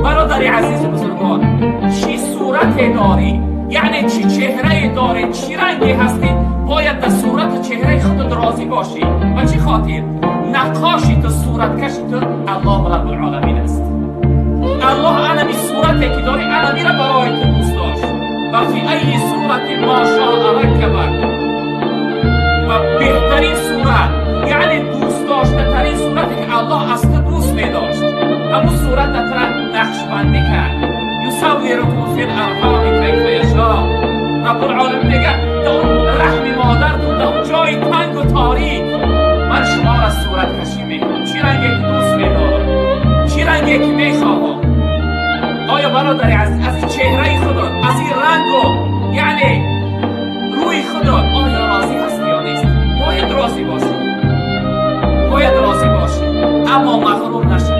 Бародари азизу бузургвор, чӣ сурате дорӣ, яъне чӣ чеҳрае дорӣ, чӣ ранге ҳастӣ, бояд дар сурату чеҳраи худат розӣ бошӣ. Ба чӣ хотир? Наққоши ту, сураткаши ту Аллоҳ Раббулоламин аст. Аллоҳ анами сурате ки дорӣ, анамира барои ту дӯст дошт. Ва фи айи сурати ма шоа раккабак, ва беҳтарин сурат, яъне дӯстдоштатарин сурате ки Аллоҳ аз ту дӯст медошт, ҳамун сурата тура нақшбандӣ кард. Юсаввирукум фил арҳоми кайфа яшо. Раббулоламин мегӯяд: дар он раҳми модартун, дар он ҷои тангу торик ман шуморо сураткашӣ мекунам, чӣ ранге ки дӯст медорам, чӣ ранге ки мехоҳам. Оё, бародари азиз, аз ин чеҳраи худот, аз ин рангу яъне рӯи худот оё розӣ ҳастӣ ё нест? Бояд розӣ бошӣ, бояд розӣ бошӣ, аммо мағрур нашавӣ.